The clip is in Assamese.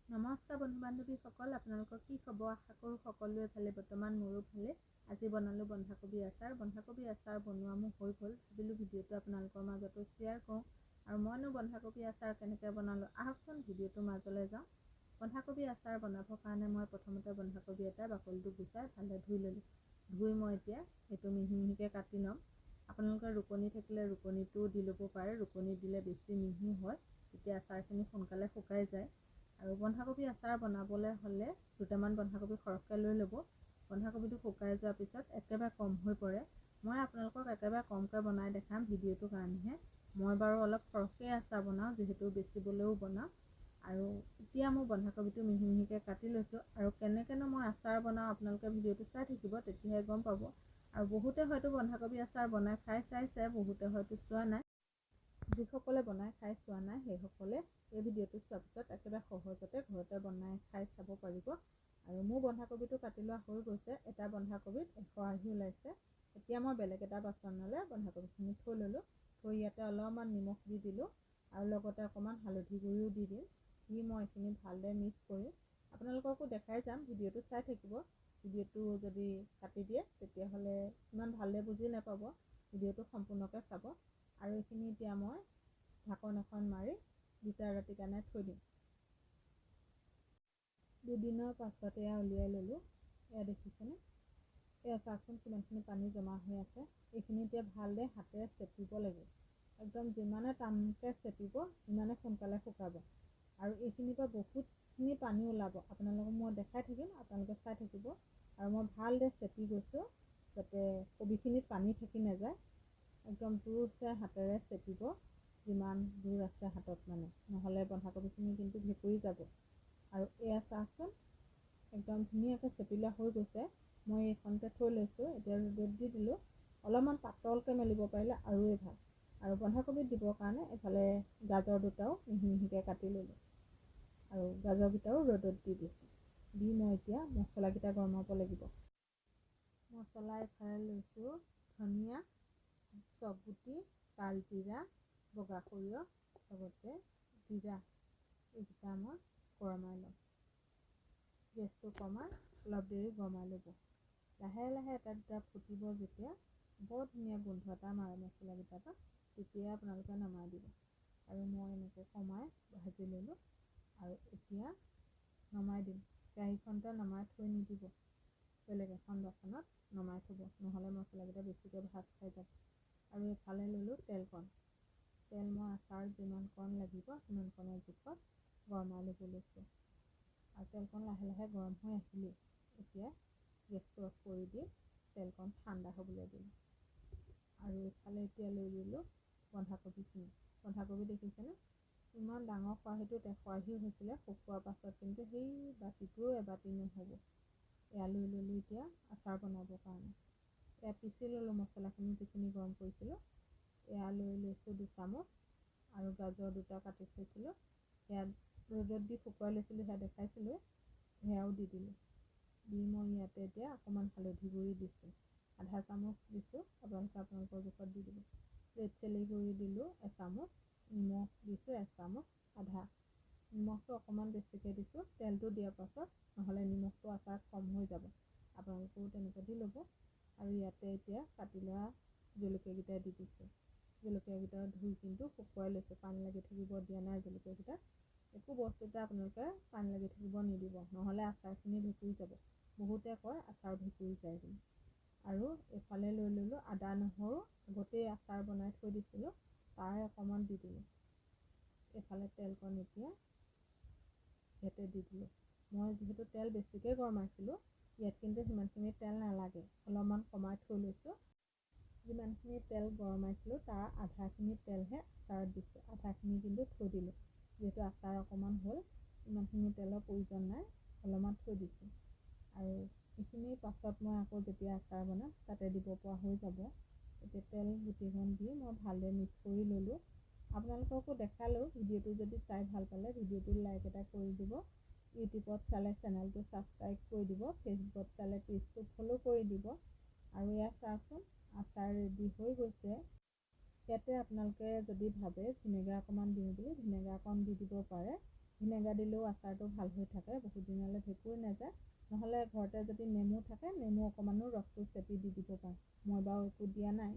নমস্কাৰ বন্ধু বান্ধৱীসকল, আপোনালোকৰ কি খবৰ? আশা কৰোঁ সকলোৱে ভালে। বৰ্তমান মোৰো ভালে। আজি বনালোঁ বন্ধাকবি আচাৰ। বন্ধাকবি আচাৰ বনোৱা মোৰ হৈ গ'ল। ভাবিলোঁ ভিডিঅ'টো আপোনালোকৰ মাজতো শ্বেয়াৰ কৰোঁ। আৰু মইনো বন্ধাকবি আচাৰ কেনেকৈ বনালোঁ, আহকচোন ভিডিঅ'টোৰ মাজলৈ যাওঁ। বন্ধাকবি আচাৰ বনাবৰ কাৰণে মই প্ৰথমতে বন্ধাকবি এটা বাকলিটো গুচাই ভালদৰে ধুই ল'লোঁ। ধুই মই এতিয়া এইটো মিহি মিহিকৈ কাটি ল'ম। আপোনালোকে ৰুকনি থাকিলে ৰুকনিটোও দি ল'ব পাৰে। ৰুকনি দিলে বেছি মিহি হয়, তেতিয়া আচাৰখিনি সোনকালে শুকাই যায়। আৰু বন্ধাকবি আচাৰ বনাবলৈ হ'লে দুটামান বন্ধাকবি সৰহকৈ লৈ ল'ব। বন্ধাকবিটো শুকাই যোৱাৰ পিছত একেবাৰে কম হৈ পৰে। মই আপোনালোকক একেবাৰে কমকৈ বনাই দেখাম ভিডিঅ'টোৰ কাৰণেহে। মই বাৰু অলপ সৰহকৈ আচাৰ বনাওঁ, যিহেতু বেচিবলৈও বনাওঁ। আৰু এতিয়া মোৰ বন্ধাকবিটো মিহি মিহিকৈ কাটি লৈছোঁ। আৰু কেনেকৈনো মই আচাৰ বনাওঁ আপোনালোকে ভিডিঅ'টো চাই থাকিব, তেতিয়াহে গম পাব। আৰু বহুতে হয়তো বন্ধাকবি আচাৰ বনাই খাই চাইছে, বহুতে হয়তো চোৱা নাই। যিসকলে বনাই খাই চোৱা নাই, সেইসকলে এই ভিডিঅ'টো চোৱাৰ পিছত একেবাৰে সহজতে ঘৰতে বনাই খাই চাব পাৰিব। আৰু মোৰ বন্ধাকবিটো কাটি লোৱা হৈ গৈছে। এটা বন্ধাকবিত 180 ওলাইছে। এতিয়া মই বেলেগ এটা বাচনলৈ বন্ধাকবিখিনি থৈ ল'লোঁ। থৈ ইয়াতে অলপমান নিমখ দি দিলোঁ আৰু লগতে অকণমান হালধি গুড়িও দি দিম। দি মই এইখিনি ভালদৰে মিক্স কৰিম। আপোনালোককো দেখাই যাম, ভিডিঅ'টো চাই থাকিব। ভিডিঅ'টো যদি কাটি দিয়ে, তেতিয়াহ'লে ইমান ভালদৰে বুজি নাপাব। ভিডিঅ'টো সম্পূৰ্ণকৈ চাব। আৰু এইখিনি এতিয়া মই ঢাকন এখন মাৰি দুটা ৰাতিৰ কাৰণে থৈ দিম। দুদিনৰ পাছত এয়া উলিয়াই ল'লোঁ। এয়া দেখিছেনে? এয়া চাওকচোন, কিমানখিনি পানী জমা হৈ আছে। এইখিনি এতিয়া ভালদৰে হাতেৰে চেপিব লাগিব। একদম যিমানে টানকৈ চেপিব, সিমানে সোনকালে শুকাব। আৰু এইখিনিৰ পৰা বহুতখিনি পানী ওলাব। আপোনালোকক মই দেখাই থাকিম, আপোনালোকে চাই থাকিব। আৰু মই ভালদৰে চেপি গৈছোঁ, যাতে কবিখিনিত পানী থাকি নাযায়। একদম জোৰছে হাতেৰে চেপিব, যিমান জোৰ আছে হাতত মানে, নহ'লে বন্ধাকবিখিনি কিন্তু ভেঁকুৰি যাব। আৰু এয়া চাওকচোন, একদম ধুনীয়াকৈ চেপি লোৱা হৈ গৈছে। মই এইখনতে থৈ লৈছোঁ। এতিয়া ৰ'দত দি দিলোঁ। অলপমান পাতলকৈ মেলিব পাৰিলে আৰুৱে ভাল। আৰু বন্ধাকবিত দিবৰ কাৰণে এইফালে গাজৰ দুটাও মিহি মিহিকৈ কাটি ল'লোঁ আৰু গাজৰকেইটাও ৰ'দত দি দিছোঁ। দি মই এতিয়া মছলাকেইটা গৰমাব লাগিব। মছলা এইফালে লৈছোঁ ধনিয়া, চফগুটি, কালজিৰা, বগা সৰিয়হ, লগতে জিৰা। এইকেইটা মই গৰমাই ল'ম। গেছটো কমাই অলপ দেৰি গৰমাই ল'ব। লাহে লাহে এটা দুটা ফুটিব যেতিয়া, বৰ ধুনীয়া গোন্ধ এটা মাৰে মছলাকেইটাৰ পৰা, তেতিয়াই আপোনালোকে নমাই দিব। আৰু মই এনেকৈ কমাই ভাজি ল'লোঁ আৰু এতিয়া নমাই দিম। কেৰাহীখনতে নমাই থৈ নিদিব, বেলেগ এখন বাচনত নমাই থ'ব, নহ'লে মছলাকেইটা বেছিকৈ ভাজ খাই যাব। আৰু এইফালে ল'লোঁ তেলকণ। তেল মই আচাৰ যিমানকণ লাগিব, সিমানকণৰ জোখত গৰমাই ল'ব লৈছোঁ। আৰু তেলকণ লাহে লাহে গৰম হৈ আহিলেই এতিয়া গেছটো অফ কৰি দি তেলকণ ঠাণ্ডা হ'বলৈ দিম। আৰু এইফালে এতিয়া লৈ ল'লোঁ বন্ধাকবিখিনি। বন্ধাকবি দেখিছেনে? ইমান ডাঙৰ খৰাহীটোত এখৰাহী হৈছিলে, শুকোৱাৰ পাছত কিন্তু সেই বাতিটোও এবাতি নহ'ব। এয়া লৈ ল'লোঁ এতিয়া আচাৰ বনাবৰ কাৰণে। এয়া পিচি ল'লোঁ মছলাখিনি, যিখিনি গৰম কৰিছিলোঁ। এয়া লৈ লৈছোঁ 2 চামুচ। আৰু গাজৰ দুটা কাটি থৈছিলোঁ, সেয়া ৰ'দত দি শুকুৱাই লৈছিলোঁ, সেয়া দেখাইছিলোঁ, সেয়াও দি দিলোঁ। দি মই ইয়াতে এতিয়া অকণমান হালধি গুড়ি দিছোঁ, আধা চামুচ দিছোঁ। আপোনালোকে আপোনালোকৰ জোখত দি দিব। ৰেড চিলি গুড়ি দিলোঁ এচামুচ। নিমখ দিছোঁ এচামুচ আধা। নিমখটো অকণমান বেছিকৈ দিছোঁ তেলটো দিয়াৰ পাছত, নহ'লে নিমখটো আচাৰত কম হৈ যাব। আপোনালোকেও তেনেকৈ দি ল'ব। আৰু ইয়াতে এতিয়া কাটি লোৱা জলকীয়াকেইটা দি দিছোঁ। জলকীয়াকেইটা ধুই কিন্তু শুকুৱাই লৈছোঁ, পানী লাগি থাকিব দিয়া নাই জলকীয়াকেইটাত। একো বস্তুতে আপোনালোকে পানী লাগি থাকিব নিদিব, নহ'লে আচাৰখিনি ভেঁকুৰি যাব। বহুতে কয় আচাৰ ভেঁকুৰি যায় বুলি। আৰু এইফালে লৈ ল'লোঁ আদা নহৰু, আগতেই আচাৰ বনাই থৈ দিছিলোঁ, তাৰে অকণমান দি দিলোঁ। এইফালে তেলকণ এতিয়া ইয়াতে দি দিলোঁ। মই যিহেতু তেল বেছিকৈ গৰমাইছিলোঁ, ইয়াত কিন্তু সিমানখিনি তেল নালাগে, অলপমান কমাই থৈ লৈছোঁ। যিমানখিনি তেল গৰমাইছিলোঁ, তাৰ আধাখিনি তেলহে আচাৰত দিছোঁ, আধাখিনি কিন্তু থৈ দিলোঁ। যিহেতু আচাৰ অকণমান হ'ল, ইমানখিনি তেলৰ প্ৰয়োজন নাই, অলপমান থৈ দিছোঁ। আৰু এইখিনি পাছত মই আকৌ যেতিয়া আচাৰ বনাম, তাতে দিব পৰা হৈ যাব। এতিয়া তেল গোটেইকণ দি মই ভালদৰে মিক্স কৰি ল'লোঁ। আপোনালোককো দেখালোঁ। ভিডিঅ'টো যদি চাই ভাল পালে, ভিডিঅ'টো লাইক এটা কৰি দিব। ইউটিউবত চালে চেনেলটো ছাবস্ক্ৰাইব কৰি দিব, ফেচবুকত চালে পেজটো ফ'ল' কৰি দিব। আৰু এয়া চাওকচোন, আচাৰ ৰেডি হৈ গৈছে। ইয়াতে আপোনালোকে যদি ভাবে ভিনেগাৰ অকণমান দিওঁ বুলি, ভিনেগাৰ অকণ দি দিব পাৰে। ভিনেগাৰ দিলেও আচাৰটো ভাল হৈ থাকে, বহুত দিনলৈ ভেঁকুৰ নাযায়। নহ'লে ঘৰতে যদি নেমু থাকে, নেমু অকণমানো ৰসটো চেপি দি দিব পাৰে। মই বাৰু একো দিয়া নাই।